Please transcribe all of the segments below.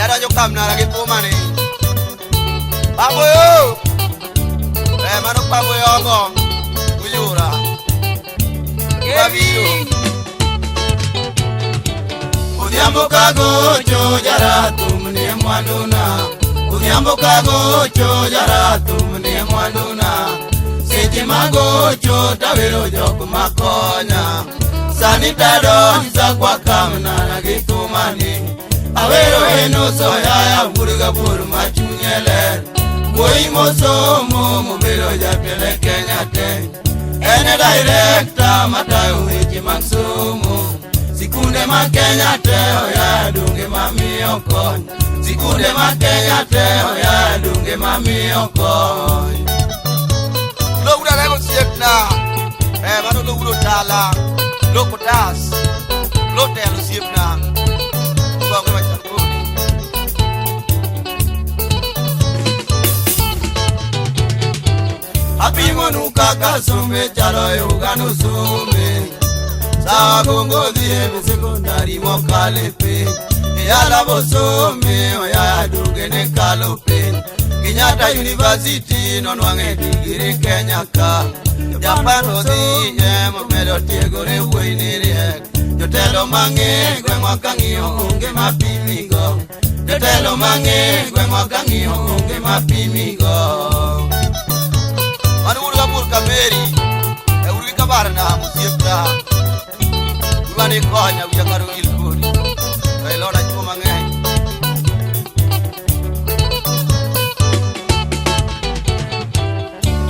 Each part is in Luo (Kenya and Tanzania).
Era yo kamnara gi pumani. Babo yo. Mano babo yogo. Uyura. Kevin. Odhiambo kagocho jarathum ni mwanduna. Odhiambo kagocho jarathum ni mwanduna. Seche magocho tawero jok makonya. Sani tadonza kwa kamnara gi thumani. Awero eno soya burga bur machunye ler. Wuoyi mosomo mobedo jatelo e Kenya te. En e director matayo weche mag somo. Sikunde ma Kenya te oya donge mamiyo kony. Sikunde ma Kenya te oya donge mamiyo kony. Lowura rego osiepna. Mano lowuro tala. Loko tas. Lotelo osiepna. Bonge machal kodi. Apimonu kaka sombe chalo e Uganda some. Sawa gongo dhi e sekondari mokalo piny. Yala bosome oya duge ne kalo piny. Kenyatta University nonwang'e digiri Kenya ka. Japan odhi e momedo tiegore wuoyi ni riek. Jotelo mang'e gweng'wa kang'iyo onge mapimigo. Jotelo mang'e gweng'wa kang'iyo onge mapimigo. Mano uru gabur kameri. E uru gi kabarna osiepna. Uru konya wiya kar wil kodi. To ilona chuo mang'eny.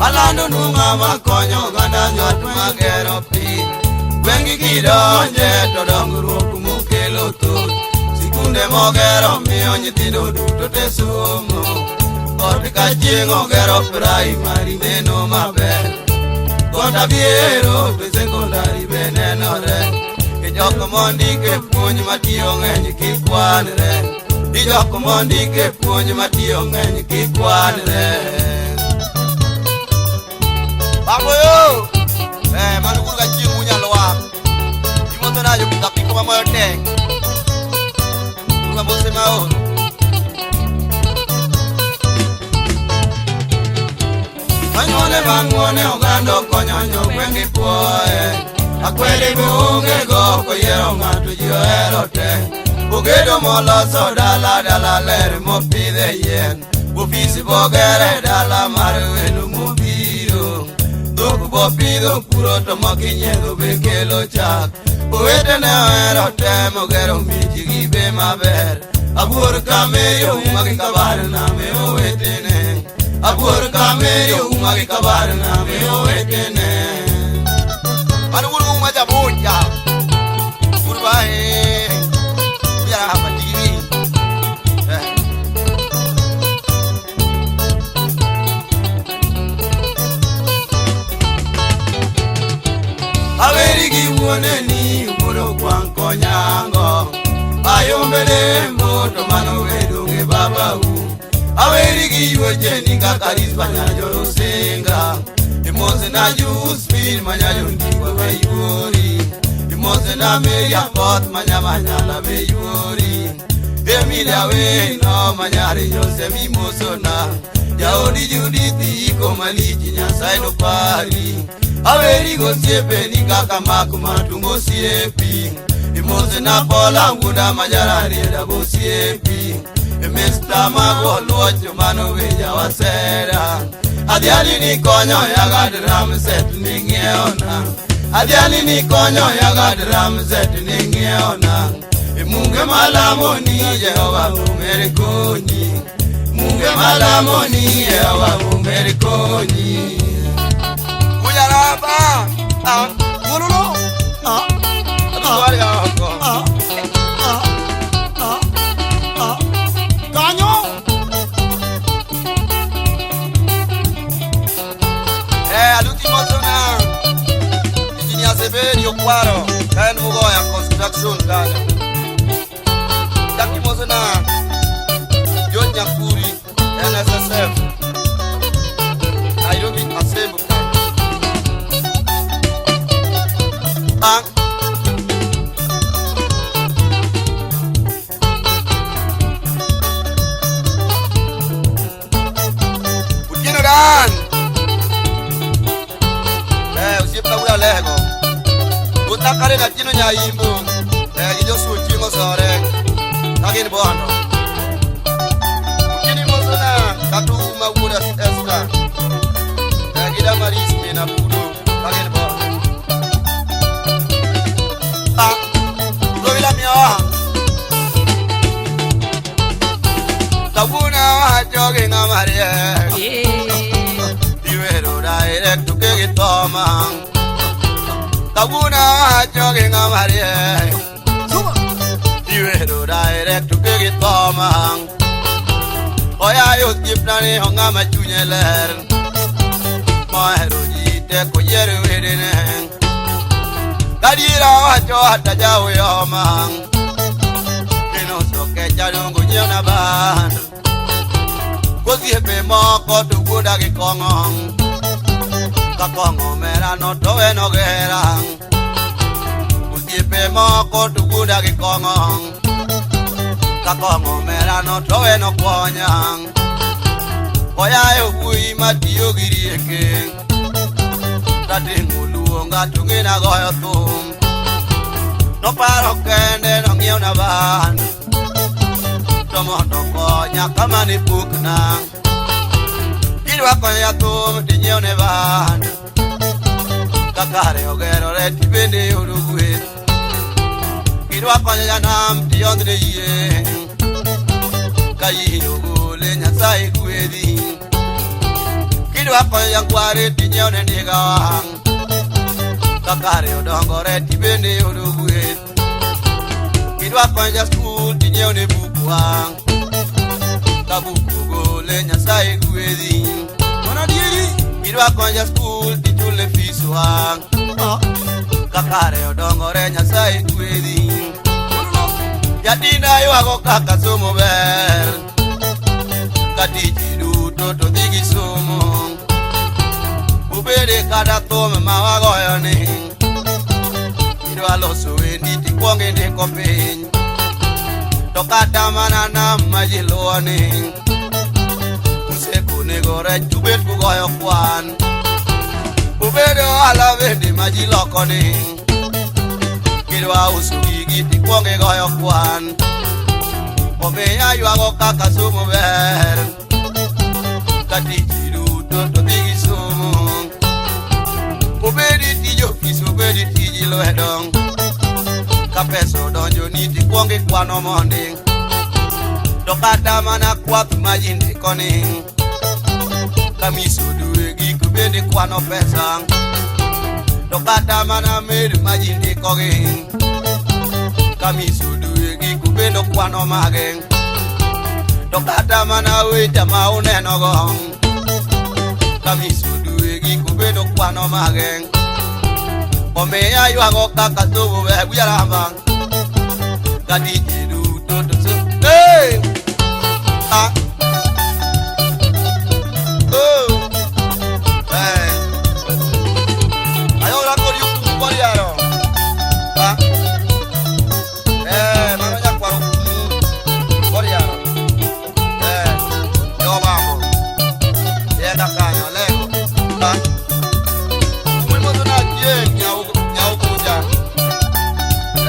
Alando nu ng'ama konyo oganda nywat magero piny. Gwengi kidonje to dongruok mukelo thoth. Sikunde mogero miyo nyithindo duto te somo. Ot ka chieng' ogero primary neno maber. Got abiero be sekondari be nenore. E jok mondike puonj matiyo ng'eny kik kwanre. Di jok mondike puonj matiyo ng'eny kik kwanre. Babo yo! Mano uru ga chieng' unyalo wang'. Imotho na jo apiko mamoyo tek. Uru ga mose maoro. Anyuole mang'uone oganda okonyo jogweng' gi puoye. Akwede be onge go koyiero ng'ato ji ohero te. Ogedo moloso dala dala ler mopidhe yien. Ofisi bogere dala mar welo mobiro. Dhok bopidho puro to mokinyiedho be kelo chak. Owetene ohero te mogero miechgi be maber. Abuor kameri ouma gi kabarna me owetene. Abuor kameri ouma gi kabarna me owetene. Mano uru uma jabucha. Uru bae. Uyara hapa digiri. Aweri gi wuoneni wuono kwang' konyango. Ayombe lembo to mano bedo gi babau. Aweri gi yuocheni kaka Rispa nyajorusinga. Imose na Josephine manyajondikwa be yuori. Imose na Mary Akoth manyamanyala be yuori. Emilia Wino manyari Jose mimosona. Jaodi Judith iko malich Nyasaye nopari. Aweri gosiepeni kaka mak matungo osiepi. Imose na Paula Nguda majararieda gosiepi. Mr. Mago luocho mano weja wasera. Adhiali ni konyo yaga drum set ni ng'iewona. Adhiali ni konyo yaga drum set ni ng'iewona. Munge malamo ni Jehova umer konyi. Munge malamo ni Jehova umer konyi. Uyaraba. Ah, ululu. Ah. Ah. Ah. Ah. Ah. Kanyo. Aluti mosona. Engineer Severio Kwaro. Kaen Mugoya construction kanyo. Jackie Mosona. John Nyakuri NSSF. Nairobi Assembly. Ah. Osiepna wuod Alego. Wuodna Karen Atieno Nyaimbo. Gi Joshua Ochieng' Osore. Ka gin Bondo. Otieno imosona kata Uma wuod Esther. Gi Damaris min Apudo. Ka gin Bondo. Ah, Lovila miyowa. Kawuono awacho gi ng'ama riek. Iwero direct to gi thoma. Kawuono awacho gi ng'ama riek. Suba. Iwero direct to gi thoma. Oyayo osiepna ni ng'ama chunye ler. Mohero ji te koyiero wedene. Gadiera wacho hata jauyoma. Inoso kecha dongo nyiewna bando. Kosiepe moko to wuonda gi kong'o. Ka kong'o omera no to en ogera. Osiepe moko to wuonda gi kong'o. Ka kong'o omera no to en okwonya. Oyayo wuoyi matiyo gi rieke. Rateng' oluonga to ng'ena goyo thum. Noparo kende nong'iewna bando. To mondo konya kama ne pokna. Kidwa konya thum tinyiewne bando. Ka kare ogerore tibende yudo gweth. Kidwa konyo janam tiyondhne yie. Ka yie ogole Nyasaye gwedhi. Kidwa konyo jankware tinyiewne ndiga wang'. Ka kare odongore tibende yudo gweth. Kidwa konyo ja skul tinyiewne buk wang'. Ka buk ogole Nyasaye gwedhi. Mana dieri. Kidwa konyo ja skul tichule fis wang'. Ah. Ka kare odongore Nyasaye gwedhi. Ono. Jadinda ywago kaka somo ber. Ka tich duto to dhi gi somo. Ubede kata thum ma wagoyo ni. Idwa loso wendi tikwong indiko piny. To kata mana nam ma ji luwo ni. Useko nego rech ubet kugoyo kwan. Ubedo ohala bende ma ji loko ni. Kidwa uso gigi tikwong igoyo kwan. Omiyo aywago kaka somo ber. Ka tich duto to dhi gi somo. Obedi tij ofis, obedi tij lwedo. Ka pesa odonjo ni tikwong ikwano mondi. To kata mana kwath ma ji ndiko ni. Ka miso dwe giko bende kwano pesa. To kata mana med ma ji ndiko gi. Ka miso dwe giko bende kwano mage. To kata mana weche ma uneno go. Ka miso dwe giko bende kwano mage. Omiyo aywago kaka somo ber wiya Ka tije duto to so. Hey! Ah! Oh! Eh! Ayora kod yukumu koriaro. Ah! Eh, mano nyakwaro kumu koriaro. Eh, yo bambo. Yenda kanyo lego. Ah! Kumwe na chieng' nyaukuja.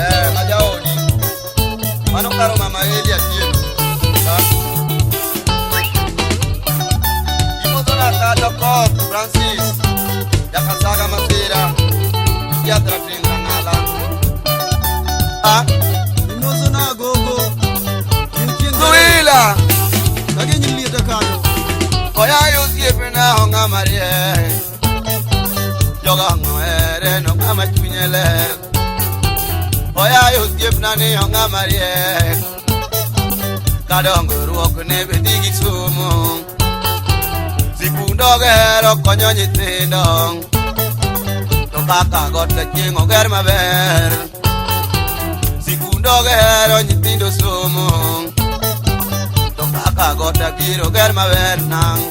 Eh, ma jaodi. Mano karo mama Eli Atieno. Ah! Imodhona kata koth Francis. Jakasaga masira. Yatra tinga ng'ala. Ah! Imoso na gogo. Gin chieng' Luila! Kagi nyilieta kanyo. Oyayo osiepena ng'ama riek. Joga ng'ohere no ng'ama chunye ler. Oyayo osiepna ni ng'ama riek. Ka dongruok ne be dhi gi somo. Sikund ogero konyo nyithindo. To kaka got ka chieng' oger maber. Sikund ogero nyithindo somo. To kaka got abiro oger maber nang'.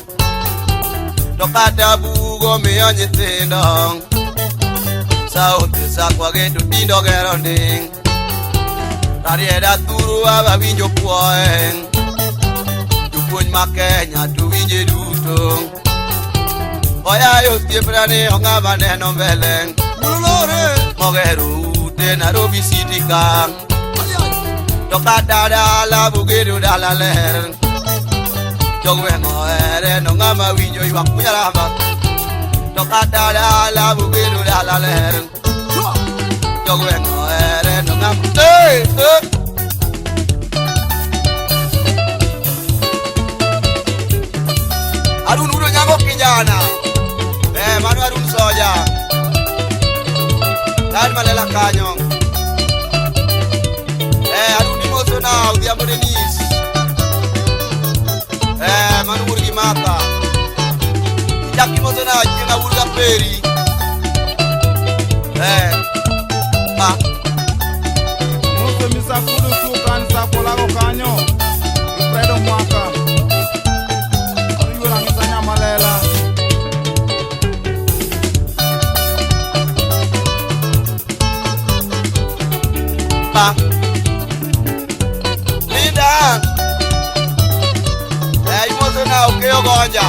To kata bugo miyo nyithindo. Sauti sakwa gi to tindo gero nding. Rarieda thuru awinjo puoe. Jopuonj ma Kenya to winje duto. Oyayo osiepna ni ong'ama neno mbele. Ululore. Mogero ute Nairobi City ka. To kata dala bugedo dala ler. Jogweng' ohere no ng'ama winjo ywak munyaramba. To kata dala bugedo dala ler. Jogweng' ohere no ng'ama hey, hey. Arun udo nyango kijana. Mano Arun Soja. Dad malela kanyo. Arun imoso na Odhiambo Denis. Mano wuod gi Martha. Ichak imoso na chieng' awuod ga Peri. Ah. Mose misakudu sukan sakolago kanyo. Fredo Mwaka. Yuora ng'isa nyamalela. Pa. Linda. Imoso na Okeyo Gonja.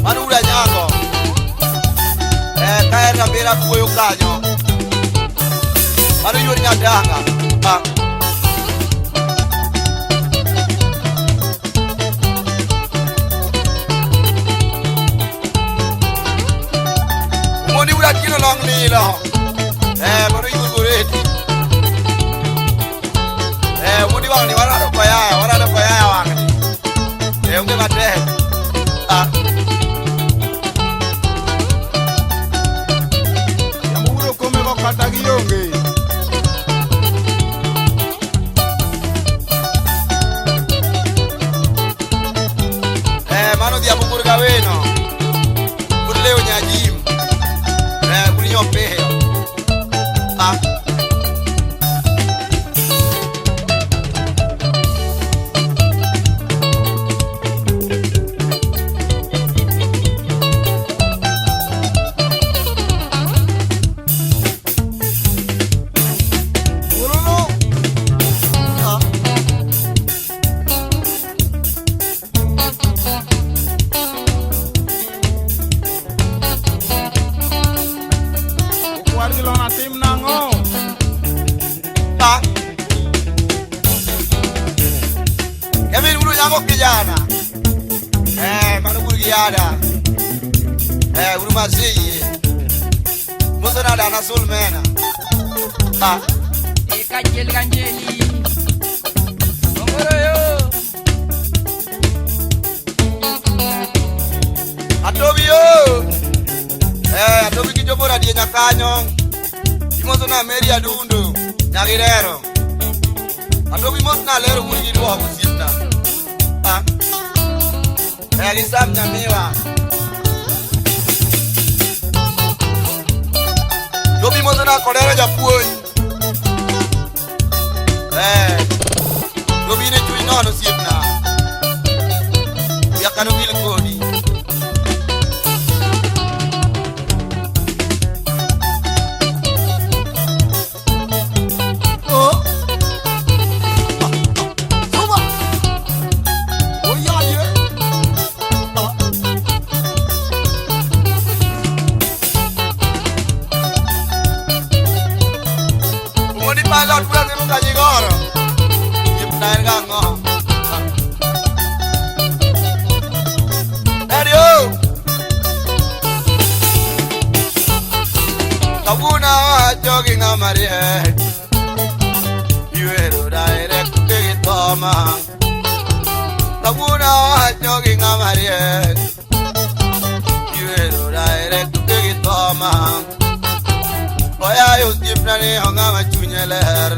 Mano wuod Anyango. Ka en Rabera kuoyo kanyo. Mano yuor Nyadanga. Pa. Omondi wuod Akino long lilo. Mano yuor Goreti. Omondi wang'ni warado koyaya, warado koyaya wang'ni. Onge matek. Ah. Yamo wuod Okome go kata gionge. Mano Odhiambo wuod Gaweno. Wuod Leo Nyajim. Wuod Nyopiyo. Ah. Ululu. Ah. Okwar gi lona tim nang'o? Pa. Kevin wuod Onyango kijana. Mano wuod gi Ada. Wuod Masiye. Moso na dana Sulmena. Pa. Ekachiel ganjeli. Ongoro yo. Atobi yo. Atobi gi jobora die kanyo. Imoso na Mary Adundo. Nyagirero. Atobi mos na lero wuod gi duoko osiepna. Ah. Gi Sam Nyamiwa. Tobi moso na Kodero japuonj. Tobi ne chuny nono osiepna. Wiya kano wil kodi. Oh. Suba. Oyaye. Ah. Omondi pilot bura timo kanyigoro. Osiepna en gang'o? Erio. Kawuono awacho gi ng'ama riek. Iwero direct gi thoma. Kawuono awacho gi ng'ama riek. Iwero direct gi thoma. Oyayo osiepna ni ong'ama chunye ler.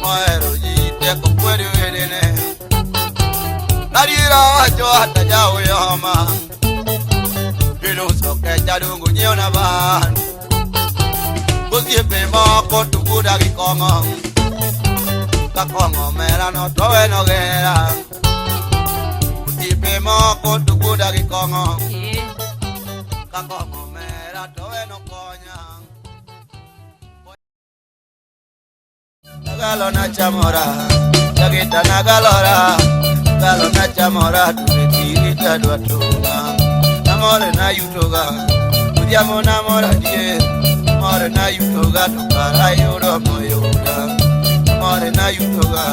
Mohero ji te kokwedo wedene. Adiera wacho hata jauyoma. Iluso kecha dungu nyiewo na ban. Osiepe moko to wuoda gi kong'o. Ka kong'o mera no to we nogera. Osiepe moko to wuoda gi kong'o. Ka kong'o mera to we nokonya. Nagalo na chamora, jagita nagalora, galo na chamora, tuwe tiri tadwa tunga. Amore na yutoga Odhiambo namor adier Amore na yutoga to kara yudo moyuda Amore na yutoga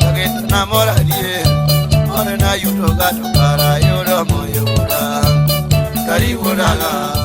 Kageto namor adier Amore na yutoga to kara yudo moyuda Karibu daga.